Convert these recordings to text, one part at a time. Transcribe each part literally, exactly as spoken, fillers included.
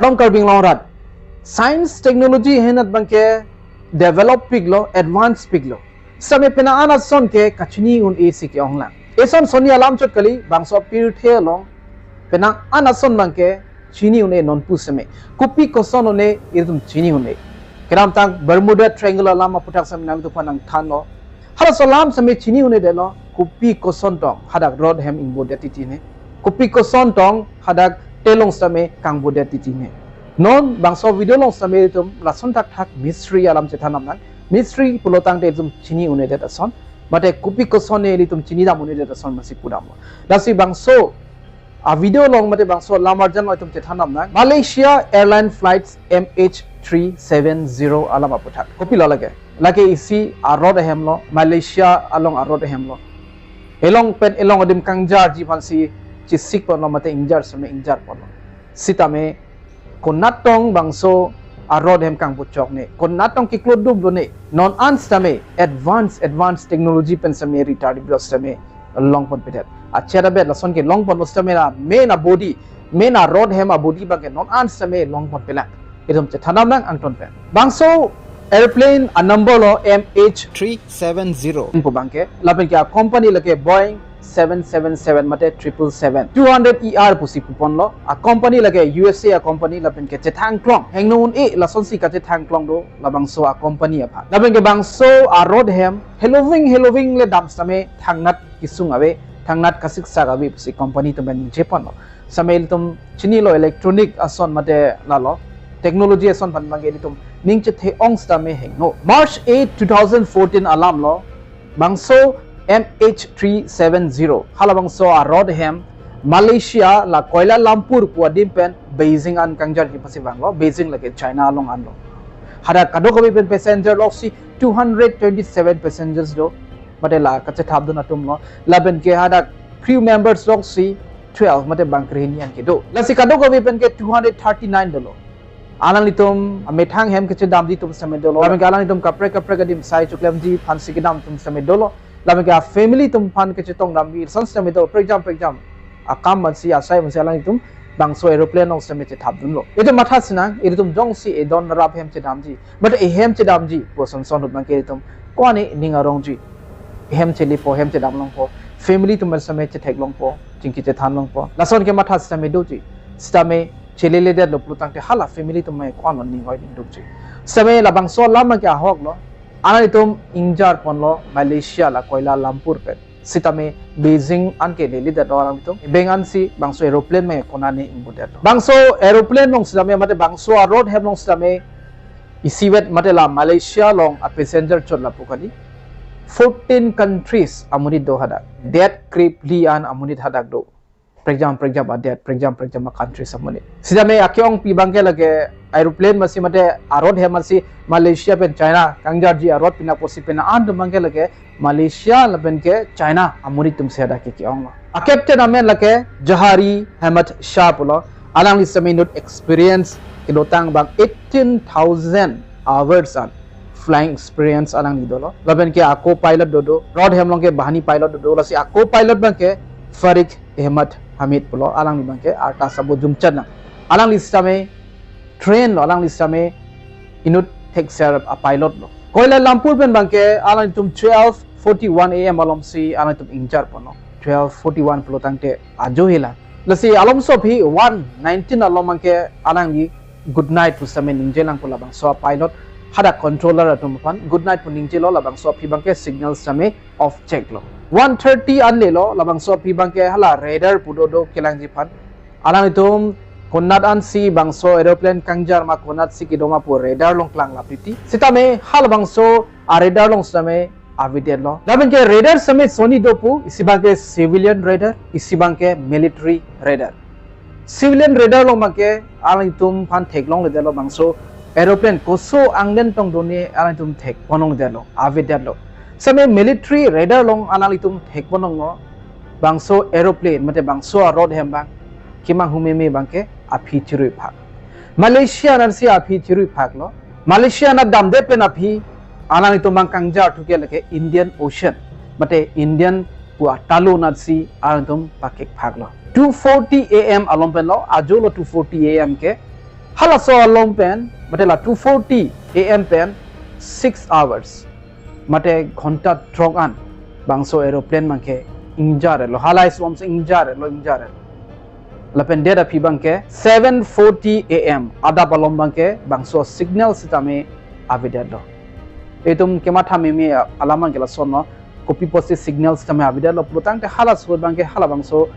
Tong Karbi Anglong arat, science technology henat abangke develop piklo, advance piklo. Sitame penang an ason ke kachini un-e si ke-ong lang. Eson sonni alam chot kali, bangso pirthe along penang an ason abangke chini un-e non pu sitame. Kopi koson un-e, ilitum chini un-e. Kedamtang Bermuda Triangle alam aputhak sitame nangtumphan nangthanlo. Halaso alam sitame chini un-edetlo, kopi koson tong hadak rod hem ingbodet titi ne. Kopi koson tong hadak telong sitame kangbodet titi ne. Non bangso video along sitame ilitum lason thakthak mystery alam chethan dam nang. Mystery pulo tangte ilitum chini un-edet ason, mate kopi koson ne ilitum chini dam un-edet ason masi pudamlo. Lasi bangso a video along mate bangso alam arjan along itum chethan dam nang. Malaysia Airline Flights M H three seven zero alam aputhak. Kopilo lake? Lake isi a rod ahemlo, Malaysia along a rod ahemlo. Elong pen elong adim kangjarji aphansi chesik ponlo mate ingjar sitame ingjar ponlo. Sitame konat tong bangso a rod hem kangbochok ne, konat tong keklo duklo ne, non an sitame advance, advance technology pen sitame retarded lo sitame long ponpedet. Achet abet lason ke long ponlo sitame la main a body, main a rod hem a body abangke non an sitame long ponpelang. Ilitum chethan dam nang angton pen. Bangso aeroplane a number lo M H three seven zero pu abangke, lapen ke a company lake Boeing seven seven seven mate triple seven, two hundred E R pusi pu ponlo. A company lake U S A a company, lapen ke chethang klong, hingno un-e lasonsi kachethang klong do labangso a company aphan. Lapen ke bangso a rod hem heloving heloving le dam sitame thangnat kesung ave, thangnat kasiksak ave pusi company atum pen ningje ponlo. Sitame ilitum chinilo, electronic ason mate lalo technology ason aphan abangke ilitum ning chethe-ong sitame hingno. March eight, two thousand fourteen alam lo, bangso M H three seven zero, halabangso a rod hem Malaysia la Kuala Lumpur pu adim pen Beijing an kangjarji aphansi vanglo. Beijing lake China along anlo. Hadak kadokave pen passenger loksi two hundred twenty-seven passengers do. Mate la kachethapdun atumlo. Lapen ke hadak crew members loksi twelve mate bangkrehini an kedo. Lasi kadokave pen ke two hundred thirty-nine dolo. Alanglitum amethang hem kachedamji atum sitame dolo. Lapen ke alanglitum kaprek kaprek adim sai chuklemji aphansi kedam atum sitame dolo. Lapen ke a family atum aphan kachetong damji ason sitame dolo. Prekjam prekjam akam mansi, asai mansi alanglitum bangso aeroplane along sitame chethapdunlo. Itum matha sinang, ilitum jongsi edon rap hem chedamji, mate ehem chedamji pu ason son ahut abangke ilitum ko-an ning arongji. Ehem chelepo, hem chedam longpo, family atum sitame chethek longpo, chingki chethan longpo, lason ke matha sitame doji. Sitame cheleledet lo pulo tangte hala family atum ko-an lo ning oi ning dukji. Sitame labangso alam ke ahok lo. Alanglitum ingjar ponlo Malaysia la Kuala Lumpur pen. Sitame Beijing an ke leledet lo alanglitum. Beng ansi bangso aeroplane me konane ingbodet lo. Bangso aeroplane along sitame mate bangso a rod hem along sitame isivet mate la Malaysia along a passenger chot lapu kali. Fourteen countries amonit do hadak. Det krephli an amonit hadak do. Prekjam prekjam adet, prekjam prekjam a countries amonit. Sitame ake-ongpi abangke lake aeroplane masi mate a rod hem masi Malaysia pen China kangjarji a rod, pina pusi pina an atum abangke lake Malaysia lapen ke China amonit atum si hadak ke ke-onglo. A captain amen lake Jahari Ahmad Shah pulo. Alangli sitame inut experience kedotang abang eighteen thousand hours an flying experience alangli dolo. Lapen ke a co-pilot dodo. Rod hem along ke bahani pilot dodo. Lasi a co-pilot abangke Farik Ahmad Hamid pulo. Alangli abangke arta sabo jumchan lang. Alangli sitame train lo, alangli sitame inut thekser a pilot lo. Kuala Lumpur pen abangke alanglitum twelve forty-one A M alomsi alanglitum ingjar ponlo. Twelve forty-one pulo tangte ajo hela. Lasi alomso aphi one nineteen alom abangke alangli good night pu sitame ningje lang pu labangso a pilot hadak controller atum aphan good night pu ningjelo, labangso aphi abangke signal sitame off cheklo. One thirty an lelo, labangso aphi abangke hala radar pu dodo kelangji aphan. Alanglitum konat ansi bangso aeroplane kangjar ma konatsi kedo ma pu radar along klanglap titi. Sitame halabangso a radar along sitame avedetlo. Lapen ke radar sitame sonni do pu, isi abangke civilian radar, isi abangke military radar. Civilian radar along abangke alanglitum aphan theklongledetlo bangso aeroplane koso angdeng tong do ne alanglitum thekponlongledetlo, avedetlo. Sitame military radar along alanglitum thekponlonglo bangso aeroplane mate bangso a rod hem abang kemanghu meme abangke aphi chirui phak. Malaysia anatsi aphi chirui phaklo. Malaysia anat damde pen aphi alanglitum abang kangjar thuke lake Indian Ocean mate Indian pu a talu anatsi alanglitum pakek phaklo. Two forty A M alom penlo, ajolo two forty A M ke Halaso along pen, mate la two forty A M pen six hours, mate ghonta throk an bangso aeroplane abangke ingjare lo. Hala iswam se ingjare lo, ingjare lo. Lapen det aphi abangke seven forty A M adap along abangke bangso signal sitame avedetlo. Itum kematha meme alam abangke lasonlo, kopi pusi signal sitame avedetlo pulotangte hala ahut abangke halabangso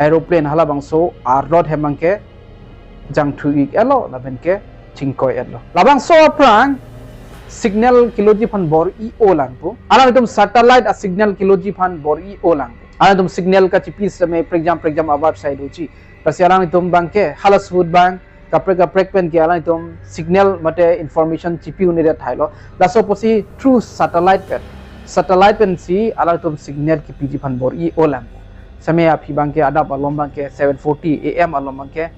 aeroplane, halabangso arot hem abangke jangthu-ik etlo lapenke chingkoi etlo. Labangso aphrang signal keloji aphan bor-i-o lang pu. Alanglitum satellite a signal keloji aphan bor-i-o lang pu. Alanglitum signal kachipi sitame prekjam prekjam abar sai doji. Lasi alanglitum abangke hala ahut abang kaprek kaprek pen ke alanglitum signal mate information chipi un-edet thailo. Laso pusi through satellite pen, satellite pensi alanglitum signal kepiji aphan bor-i-o lang pu. Sitame aphi abangke adap along abangke seven forty A M along abangke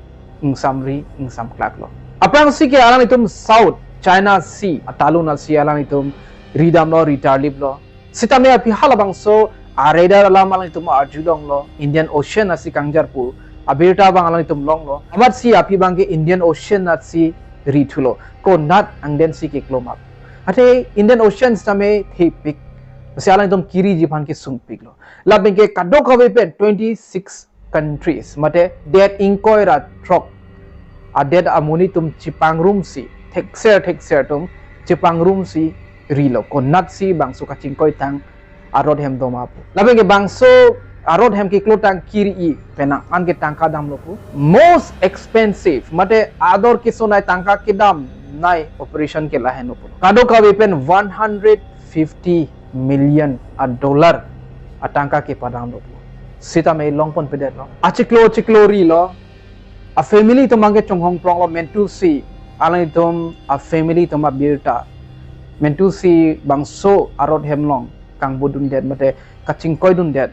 ingsamri ingsamklak lo. Aphrangsi ke alanglitum South China Sea atalun asi alanglitum ridamlo, ritarliplo. Sitame aphi halabangso aradar alam alanglitum arjulonglo, Indian Ocean asi kangjar pu abirta abang alanglitum longlo. Amatsi aphi abangke Indian Ocean asi rithulo. Konat angdensi kekloma pu. Athe Indian Ocean sitame thepik. Lasi alanglitum kiriji aphan kesungpiklo. Lapenke kadokave pen twenty-six countries, mate det ingkoi ra throk adet amonit atum chepangrumsi, thekser thekser atum chepangrumsi rilo. Konatsi bangso kachingkoitang arot hem doma pu. Lapenke bangso arot hem keklotang kiri-i penang anke tangka damlo pu. Most expensive, mate ador kesonei, tangka kedamnei operation ke lahenlo pu. Kadokave pen one hundred fifty million a dollar atangka kepadamlo pu. Sitame longponpedetlo. Achiklo achiklo rilo. A family atum abangke chonghong plonglo, mentusi alanglitum a family atum abirta, mentusi bangso arot hem along kangbudundet mate kachingkoidundet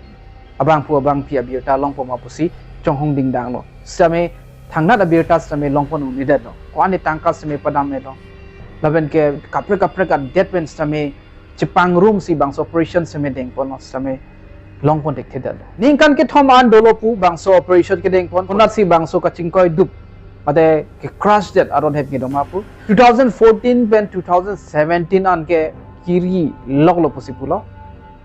abangphu abangphi abirta longpo ma pusi chonghong dingdanglo. Sitame thangnat abirta sitame longpon un-edetlo. Ko-an tangka sitame padam-etlo. Lapenke kaprek kaprek adet pen sitame chepangrumsi bangso operation sitame dengponlo, sitame longpon thekthedetlo. Ningkan kethom an dolo pu bangso operation kedengpon, konatsi bangso kachingkoidup mate ke crash det arot hem kedoma pu. Two thousand fourteen pen two thousand seventeen anke kiri loklo pusi pulo.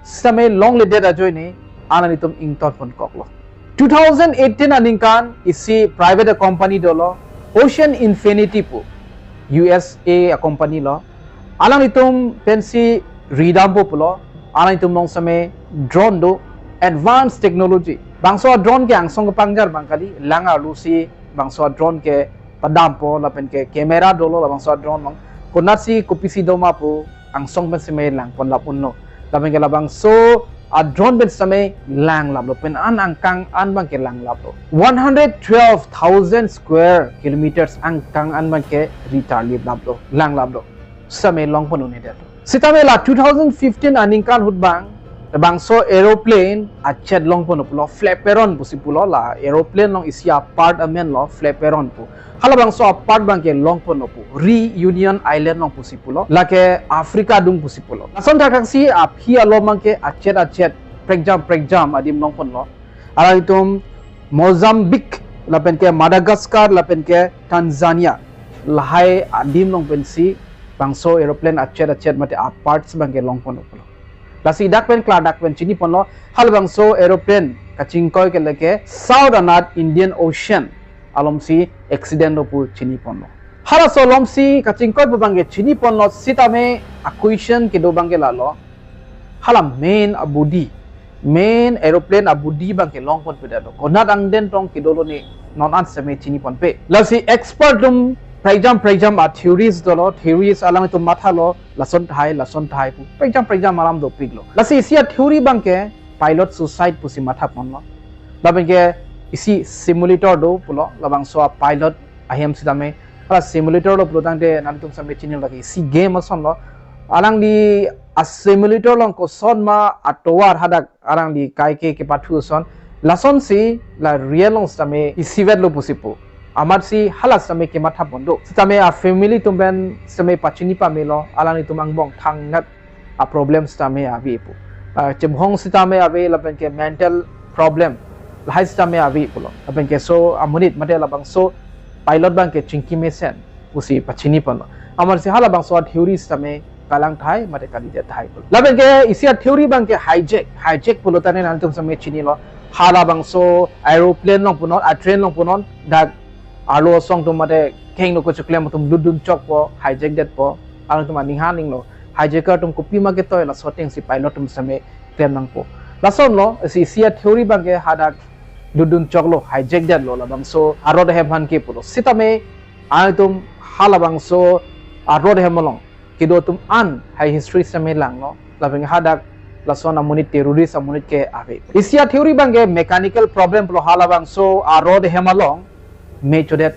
Sitame longledet ajoine alanglitum ingtonponkoklo. Two thousand eighteen aningkan isi private company dolo, Ocean Infinity pu, U S A a company lo. Alanglitum pensi ridampo pulo, alanglitum along sitame drone do, advanced technology. Bangso drone ke angsong kepangjar abang kali, lang arlosi bangso drone ke padampo, lapenke camera dolo labangso drone along. Konatsi kopisi doma pu angsong pen sitame langponlap unlo. Lapenke labangso a drone pen sitame langlaplo, pen an angkang an abangke langlaplo. One hundred twelve thousand square kilometers angkang an abangke ritarliplaplo, langlaplo. Sitame longpon un-edetlo. Sitame la two thousand fifteen aningkan ahut abang, labangso aeroplane achet longponlo pulo, flaperon pusi pulo, la aeroplane along isi a-part amen lo flaperon pu. Halabangso a-part abangke longponlo pu, Reunion Island along pusi pulo, lake Africa adung pusi pulo. Lason thakthak si aphi along abangke achet achet prekjam prekjam adim longponlo. Alanglitum Mozambique, lapenke Madagascar, lapenke Tanzania, lahai adim along pensi bangso aeroplane achet achet mate a-parts abangke longponlo pulo. Lasi dak pen klardak pen chiniponlo, halabangso aeroplane kachingkoi ke lake South anat Indian Ocean alongsi accident lo pu chiniponlo. Halaso alongsi kachingkoi pu abangke chiniponlo, sitame a-question kedo abangke lalo. Hala main a-body, main aeroplane a-body abangke longponpedetlo, konat angden tong kedolo ne non an sitame chiniponpe. Lasi expert atum prekjam prekjam a-theories dolo, theories alanglitum mathalo, lason tahai, lason tahai pu prekjam prekjam alam dopiklo. Lasi isi a-theory abangke pilot suicide pusi mathaponlo. Lapenke isi simulator do pulo, labangso a-pilot ahem sitame. Hala simulator lo pulotangte nangtum sitame chinilo, lake isi game asonlo. Alangli a-simulator along kosonma atovar hadak alangli kaike kepathu ason, lasonsi la real along sitame isivetlo pusi pu. Amatsi hala sitame kemathapon do. Sitame a-family atum pen sitame pachini pamelo, alanglitum angbong thangnat a-problem sitame ave pu. Ah, chimhong sitame ave, lapenke mental problem lahai sitame ave pulo. Lapenke so amonit mate labangso pilot abangke chingki mesen pusi pachini ponlo. Amatsi halabangso a-theory sitame kalang tahai mate kalidet tahai pulo. Lapenke isi a-theory abangke hijack, hijack pulo tangte nangtum sitame chinilo. Halabangso aeroplane along punon, a-train along punon, dak arlo asong atum mate kehingno kechoklem atum lutdun chokpo, hijack detpo. Alangtum aning haninglo. Hijacker atum kopima ketoi, laso atengsi pilot atum sitame klem nangpo. Lasonlo, isi, isi a-theory abangke hadak lutdun choklo, hijack detlo labangso a-rod ahem aphan ke pulo. Sitame alangtum halabangso a-rod ahem along kedo atum an lahai history sitame langlo. Lapen hadak lason amonit terrorist amonit ke ave. Isi a-theory abangke mechanical problem pulo, halabangso a-rod ahem along me chodet.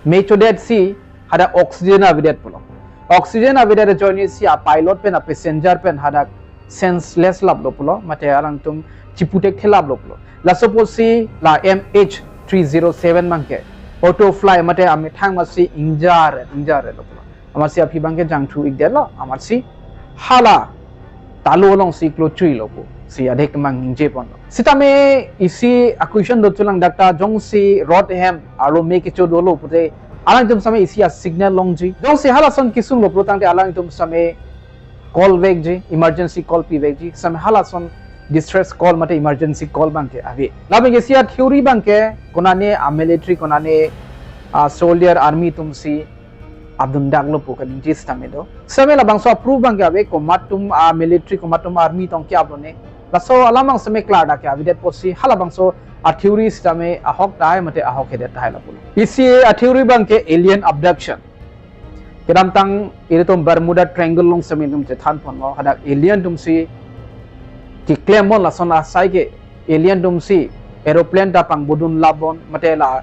Me chodetsi hadak oxygen avedet pulo. Oxygen avedet ajoinesi a-pilot pen a-passenger pen hadak senseless laplo pulo, mate alangtum chiputhekthe laplo pulo. Laso apotsi la M H three zero seven abangke auto fly mate amethang amatsi ingjar, ingjarlo pulo. Amatsi aphi abangke jangthu-ikdetlo, amatsi hala talo alongsi klochuilo pusi adhek mang ningje ponlo. Sitame isi a-question do chulang, dak ta jongsi rod ahem arlo me kecho dolo pute alangtum sitame isi a-signal longji. Jongsi halason kesunglo pulo tangte alangtum sitame call vekji, emergency call pivekji, sitame halason distress call mate emergency call abangke ave. Lapenke isi a-theory abangke konane a-military, konane a-soldier, army atumsi apdun daklo pu kaningje sitame do. Sitame labangso a-proof abangke ave, komat atum a-military, komat atum army tong ke-aplo ne. Laso alam abang sitame klardak ke avedet apotsi halabangso a-theory sitame ahok tahai mate ahokhedet tahai lapulo. Isi a-theory abangke alien abduction. Kedamtang ilitum Bermuda Triangle along sitame itum chethan ponlo, hadak alien atumsi keklem pon, lason asai ke alien atumsi aeroplane ta pangbodun lapon, mate la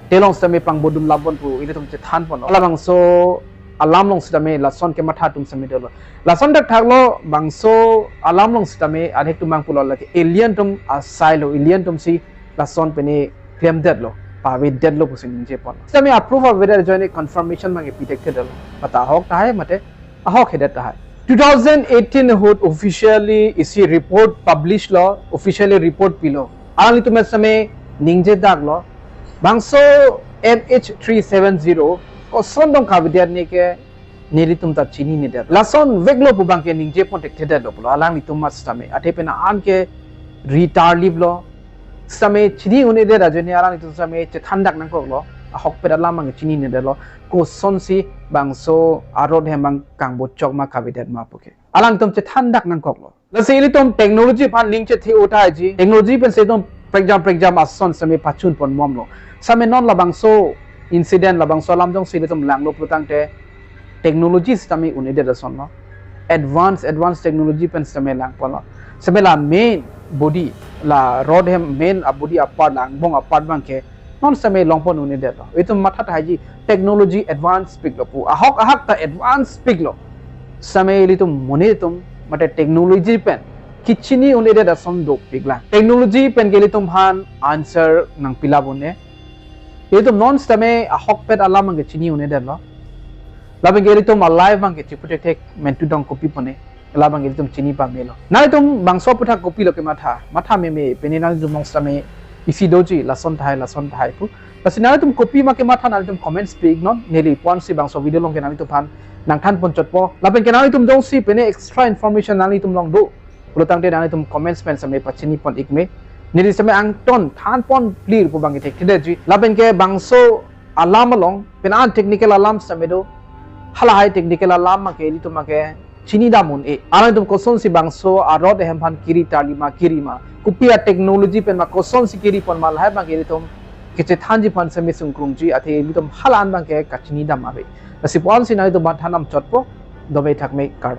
telong sitame pangbodun lapon pu ilitum chethan ponlo. Halabangso alam along sitame lason kematha atum sitame dolo. Lason thakthaklo, bangso alam along sitame adhek atum abang pulo lake alien atum asailo, alien atumsi lason pine klemdetlo, pavedetlo pusi ningje pon. Sitame a-proof avedet ajoine confirmation abangke pithekthedetlo. Mate ahok tahai mate ahokhedet tahai. Two thousand eighteen ahut officially isi report publish lo, officially report pilo. Alanglitum sitame ningje daklo, bangso M H three seven zero koson tong kavedet ne ke nelitum ta chininedet. Lason veklo pu abangke ningje pon thekthedetlo pulo alanglitum sitame. Athe pine an ke ri tarliplo. Sitame chini un-edet ajoine alanglitum sitame chethan dak nangkoklo. Ahokpet alam abang chininedetlo. Kosonsi bangso a-rod ahem abang kangbochok ma kavedet ma puke alangtum chethan dak nangkoklo. Lasi ilitum technology aphan ning chethe-o tahai ji. Technology pensi itum prekjam prekjam ason sitame pachun pon bomlo. Sitame non labangso incident, labangso alam jongsi ilitum langlo pulo tangte technology sitame un-edet asonlo. Advance, advance technology pen sitame lang ponlo. Sitame la main body, la rod ahem main a-body a-part, la angbong a-part abangke non sitame long pon un-edetlo. Itum matha tahai ji, technology advance piklo pu. Ahok ahak ta advance piklo. Sitame ilitum monit atum mate technology pen kechini un-edet ason dopiklang. Technology pen ke ilitum aphan answer nangpilap un-e. Ilitum non sitame ahokpet alam abangke chini un-edetlo. Lapenke ilitum a-life abangke chiputhekthek mentu tong kopi pone, labang ilitum chini pamelo. Nanglitum bangso aputhak kopilo kematha, matha meme, pine nanglitum along sitame isi doji, lason tahai, lason tahai pu. Lasi nanglitum kopima kematha nanglitum comments pi-iknon, neli puansi bangso video along ke nanglitum aphan nangthan pon chotpo. Lapenke nanglitum jongsi pine extra information nanglitum along do pulo tangte nanglitum comments pen sitame pachini pon-ikme. Neli sitame angton than pon clear pu abangke thekthedetji. Lapenke bangso alam along, pine an technical alam sitame do. Halahai technical alam abangke ilitum abangke chini dam un-e. Alangtum kosonsi bangso a-rod ahem aphan kiri tarlima, kiri ma, kopi a-technology pen ma, kosonsi kiri pon ma, lahai abangke ilitum kechethanji aphan sitame sungkrungji, athe ilitum hala an abangke kachini dam ave. Lasi puansi nanglitum aphan than dam chotpo, dome thakme, kardom.